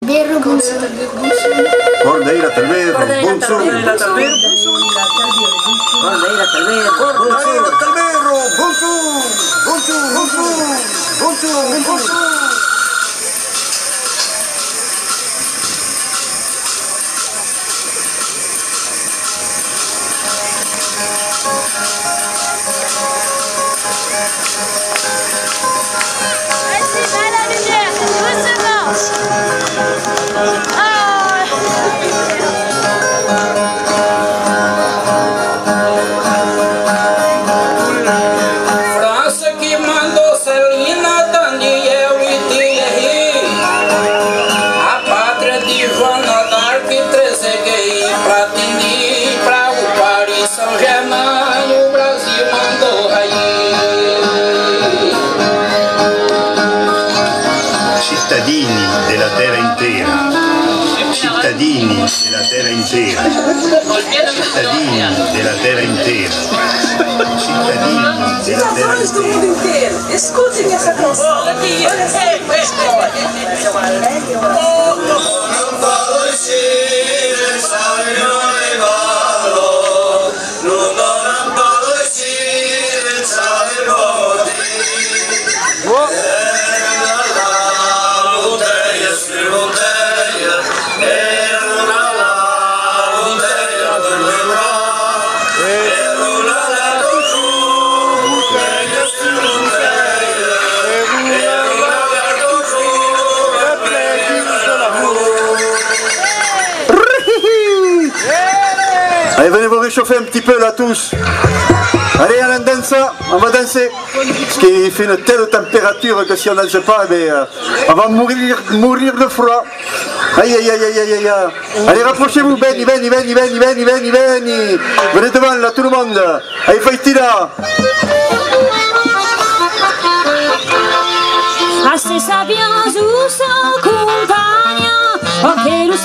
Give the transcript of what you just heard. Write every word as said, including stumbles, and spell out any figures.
Cordèira Talvero, bonjorn. Cordèira Talvero, bonjorn. Cordèira Talvero, bonjorn. Bonjorn, bonjorn. Bonjorn, bonjorn. Vas-y, va la lumière, doucement. Ah. França que mandou Celina, Daniel e Thierry. A pátria de Joana d'Arc, treze gay, Platini, Prago, Paris Saint-Germain, o Brasil mandou aí. Cittadini della terra intera, cittadini della terra intera, cittadini della terra intera, cittadini della terra intera. Escutem essa canção. Olha essa história. Allez, venez vous réchauffer un petit peu là tous. Allez, allons danser, on va danser. Parce qu'il fait une telle température que si on ne danse pas, eh ben, euh, on va mourir, mourir de froid. Aïe, aïe, aïe, aïe, aïe, aïe, aïe. Allez, rapprochez-vous, veni, veni, veni. Venez devant, là, tout le monde. Allez, fai tirar. A se sabiás o s'acompanha, o que los